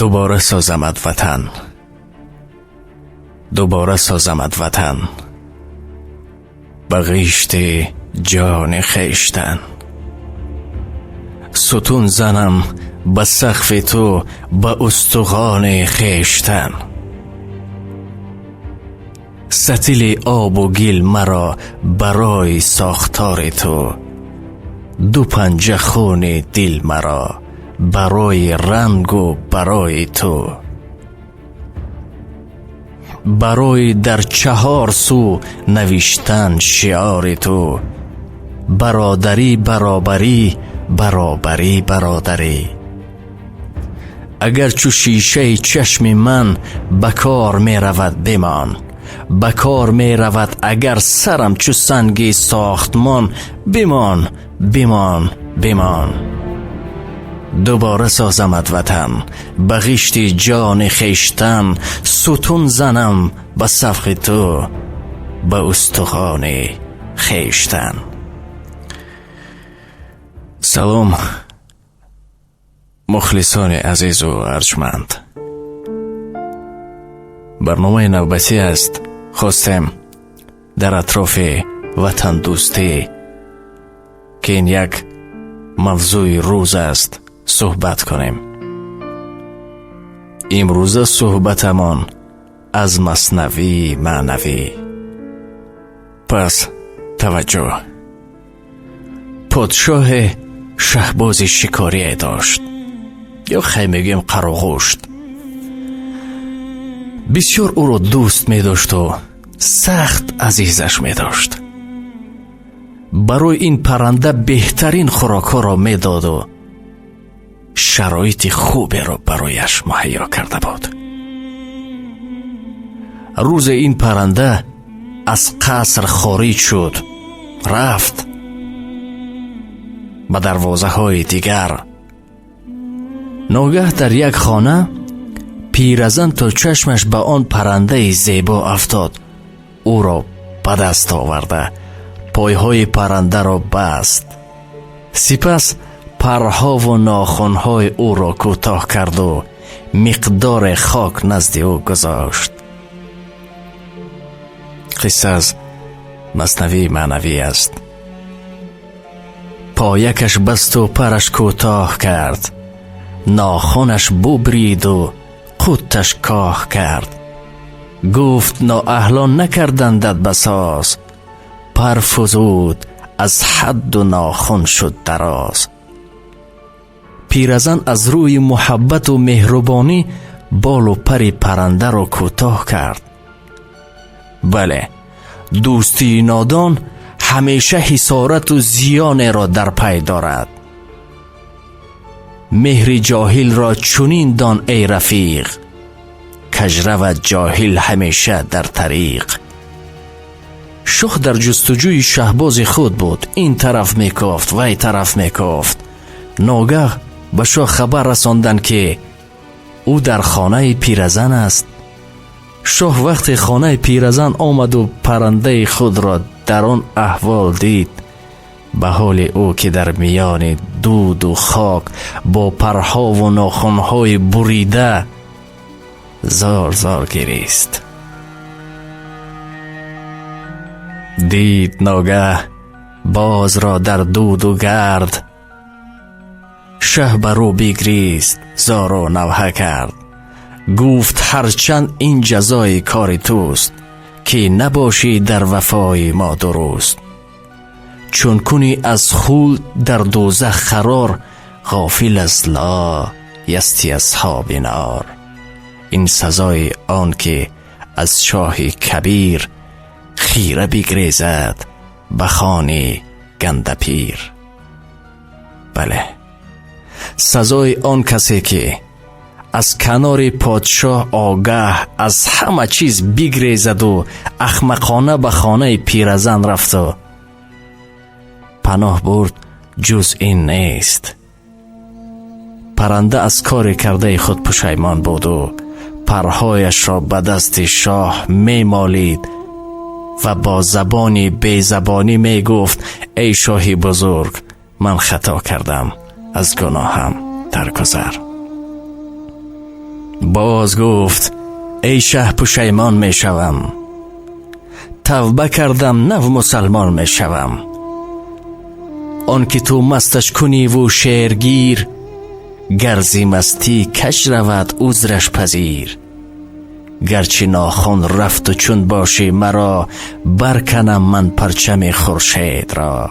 Дубора созамад ватан, дубора созамад ватан, ба ғишти ҷони хештан. Сутун занам ба сақфи ту ба устухони хештан. Сатили обу гил маро барои сохтори ту, ду панҷа хуни дил маро барои рангу барои ту, барои дар чаҳор сӯ навиштан шиори ту: бародарӣ, баробарӣ, баробарӣ, бародарӣ. Агар чу шишаи чашми ман ба кор меравад, бимон, ба кор меравад. Агар сарам чу санги сохтмон, бимон, бимон, бимон. Дубора созамад ватан ба ғишти ҷони хештан. Сутун занам ба сақфи ту ба устухони хештан. Салом, мухлисони азизу арҷманд. Барномаи навбатӣ аст. Хостем дар атрофи ватандӯстӣ, ки ин як мавзӯи рӯз аст, суҳбат кунем. Имрӯза суҳбатамон аз Маснавии маънавӣ. Пас таваҷҷӯҳ. Подшоҳе шаҳбози шикорие дошт, ё хай мегӯем, қароғушт. Бисёр ӯро дӯст медошту сахт азизаш медошт. Барои ин парранда беҳтарин хӯрокҳоро медоду шароити хуберо барояш муҳайё карда буд. Рӯзе ин парранда аз қаср хориҷ шуд, рафт ба дарвозаҳои дигар. Ногаҳ дар як хона пиразан то чашмаш ба он паррандаи зебо афтод, ӯро ба даст оварда, пойҳои паррандаро баст, сипас парҳову нохунҳои ӯро кӯтоҳ карду миқдоре хок назди ӯ гузошт. Қисса аз Маснавии маънавӣ аст. Поякаш басту параш кӯтоҳ кард, нохунаш бубриду қуташ коҳ кард. Гуфт: «Ноаҳлон накардандат басоз, пар фузуд аз ҳадду нохун шуд дароз». Пиразан аз рӯи муҳаббату меҳрубонӣ болу пари паррандаро кӯтоҳ кард. Бале, дӯстии нодон ҳамеша ҳисорату зиёнеро дар пай дорад. Меҳри ҷоҳилро чунин дон, эй рафиқ, кажравад ҷоҳил ҳамеша дар тариқ. Шоҳ дар ҷустуҷӯи шаҳбози худ буд. Ин тараф мекофт, вай тараф мекофт. Ногаҳ ба шоҳ хабар расонданд, ки ӯ дар хонаи пиразан аст. Шоҳ вақте хонаи пиразан омаду паррандаи худро дар он аҳвол дид, ба ҳоли ӯ, ки дар миёни дуду хок бо парҳову нохунҳои бурида, зор зор гирист. Дид ногаҳ бозро дар дуду гард. Шаҳ бар ӯ бигрист, зору навҳа кард. Гуфт: «Ҳарчанд ин ҷазои кори туст, ки набошӣ дар вафои мо дуруст, чун кунӣ аз хулд дар дӯзах қарор, ғофил аз ло ясти асҳоби нор. Ин сазои он ки аз шоҳи кабир хира бигрезад ба хони гандапир». Бале, сазои он касе, ки аз канори подшоҳ огаҳ аз ҳама чиз бигрезаду ахмақона ба хонаи пиразан рафту паноҳ бурд, ҷуз ин нест. Парранда аз кори кардаи худ пушаймон буду парҳояшро ба дасти шоҳ мемолид ва бо забони безабонӣ мегуфт: «Эй шоҳи бузург, ман хато кардам, аз гуноҳам даргузар». Боз гуфт: эй шаҳ, пушаймон мешавам, тавба кардам, нав мусалмон мешавам. Он ки ту масташ куниву шергир, гарзи мастӣ каш равад, узраш пазир. Гарчи нохун рафту чун бошӣ маро, барканам ман парчами хуршедро.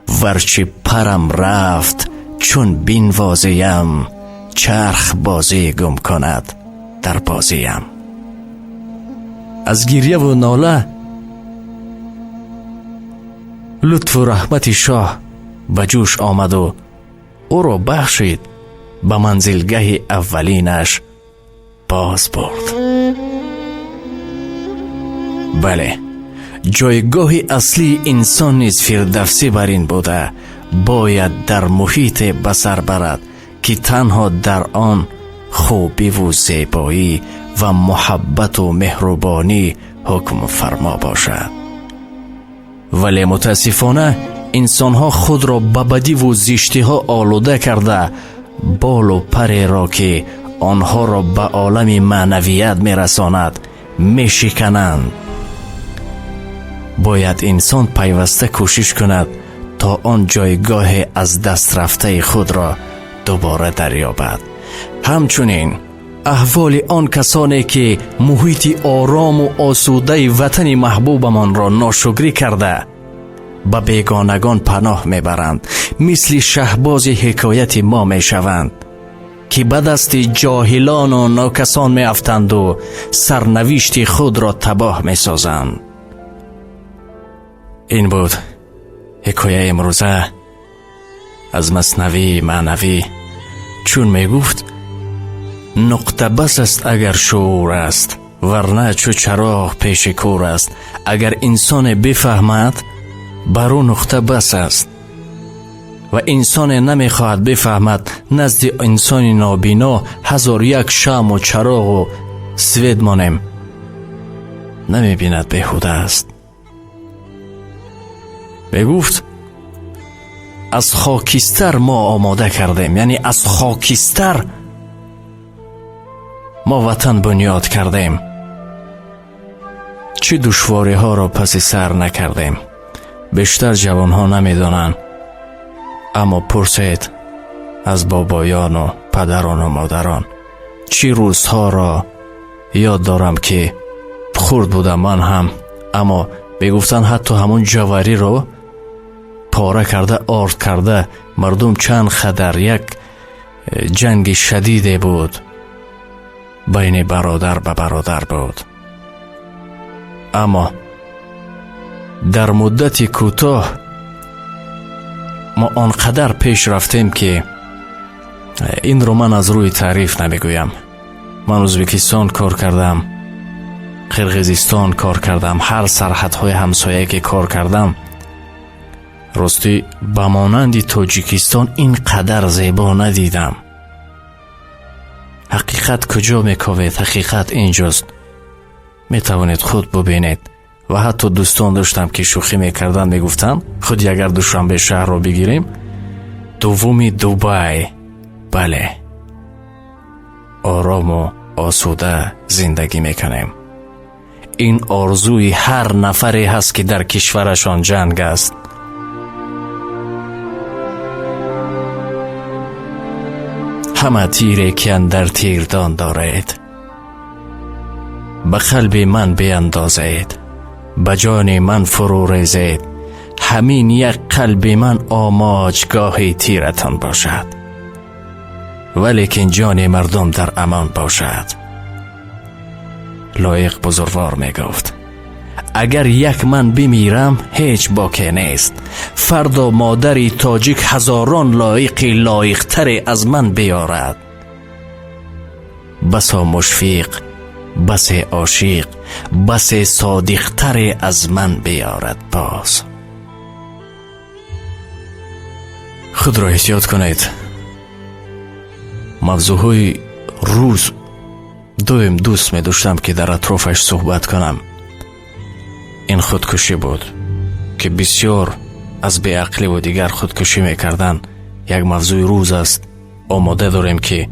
Варчи парам рафт, чун бинвозиям, чарх бозӣ гум кунад дар бозиям. Аз гирьяву нола лутфу раҳмати шоҳ ба ҷӯш омаду ӯро бахшид, ба манзилгаҳи аввалинаш боз бурд. Бале, ҷойгоҳи аслии инсон низ Фирдавсӣ бар ин буда, бояд дар муҳите ба сар барад, ки танҳо дар он хубиву зебоӣ ва муҳаббату меҳрубонӣ ҳукмфармо бошад. Вале мутаассифона инсонҳо худро ба бадиву зиштиҳо олуда карда, болу пареро, ки онҳоро ба олами маънавият мерасонад, мешикананд. Бояд инсон пайваста кӯшиш кунад, то он ҷойгоҳе аз даст рафтаи худро дубора дарёбад. Ҳамчунин аҳволи он касоне, ки муҳити орому осудаи ватани маҳбубамонро ношукрӣ карда, ба бегонагон паноҳ мебаранд, мисли шаҳбози ҳикояти мо мешаванд, ки ба дасти ҷоҳилону нокасон меафтанду сарнавишти худро табоҳ месозанд. Ин буд ҳикояи имрӯза аз Маснавии маънавӣ. Чун мегуфт: нуқта бас аст, агар шуур аст, варна чу чароғ пеши кӯр аст. Агар инсоне бифаҳмад, бар ӯ нуқта бас аст, ва инсоне намехоҳад бифаҳмад, назди инсони нобино ҳазор як шамъу чароғу свет монем, намебинад, беҳуда аст. Мегуфт: аз хокистар мо омода кардем, яъне аз хокистар мо ватан бунёд кардем, чӣ душвориҳоро паси сар накардем. Бештар ҷавонҳо намедонанд, аммо пурсед аз бобоёну падарону модарон, чӣ рӯзҳоро ёд дорам, ки хурд будам ман ҳам, аммо мегуфтанд, ҳатто ҳамун ҷавариро пора карда, орд карда, мардум чанд қадар як ҷанги шадиде буд, байни бародар ба бародар буд. Аммо дар муддати кӯтоҳ мо он қадар пеш рафтем, ки инро ман аз рӯи таъриф намегӯям. Ман Ӯзбекистон кор кардам, Қирғизистон кор кардам, ҳар сарҳадҳои ҳамсояе ки кор кардам, ростӣ, ба монанди Тоҷикистон ин қадар зебо надидам. Ҳақиқат куҷо мековед? Ҳақиқат инҷост, метавонед худ бубинед. Ва ҳатто дӯстон доштам, ки шӯхӣ мекарданд, мегуфтанд: худи агар Душанбе шаҳрро бигирем, дуввуми Дубай. Бале, орому осуда зиндагӣ мекунем. Ин орзуи ҳар нафаре ҳаст, ки дар кишварашон ҷанг аст. Ҳама тире, ки андар тирдон доред, ба қалби ман биандозед, ба ҷони ман фурӯ резед. Ҳамин як қалби ман омоҷгоҳи тиратон бошад, валекин ҷони мардум дар амон бошад. Лоиқ бузургвор мегуфт: агар як ман бимирам, ҳеҷ боке нест, фардо модари тоҷик ҳазорон лоиқи лоиқтаре аз ман биёрад. Басо мушфиқ, басе ошиқ, басе содиқтаре аз ман биёрад. Боз худро эҳтиёт кунед. Мавзӯъҳои рӯз доим дӯст медоштам, ки дар атрофаш суҳбат кунам. Ин худкушӣ буд, ки бисёр аз беақливу дигар худкушӣ мекарданд. Як мавзӯи рӯз аст, омода дорем, ки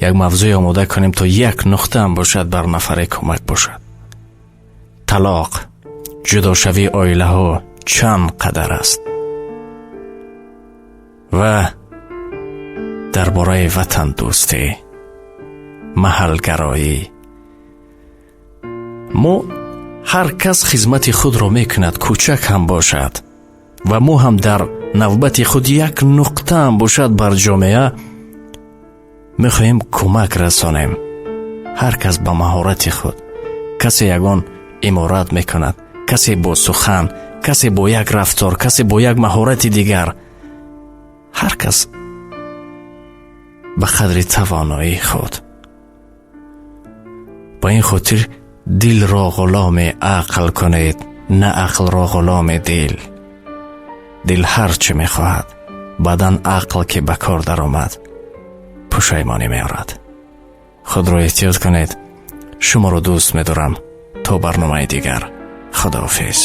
Як мавзӯе омода кунем, то як нуқтаам бошад, бар нафаре кӯмак бошад. Талоқ, ҷудошавии оилаҳо чанд қадар аст ва дар бораи ватандӯстӣ, маҳалгароӣ. Мо ҳар кас хизмати худро мекунад, кӯчак ҳам бошад, ва мо ҳам дар навбати худ як нуқтаам бошад бар ҷомеа мехоҳем кӯмак расонем. Ҳар кас ба маҳорати худ: касе ягон иморат мекунад, касе бо сухан, касе бо як рафтор, касе бо як маҳорати дигар, ҳар кас ба қадри тавоноии худ. Ба ин хотир дилро ғуломи ақл кунед, на ақлро ғуломи дил. Дил ҳар чӣ мехоҳад, баъдан ақл ки ба кор даромад, пушаймонӣ меорад. Худро эҳтиёт кунед, шуморо дӯст медорам. То барномаи дигар, худоҳофиз.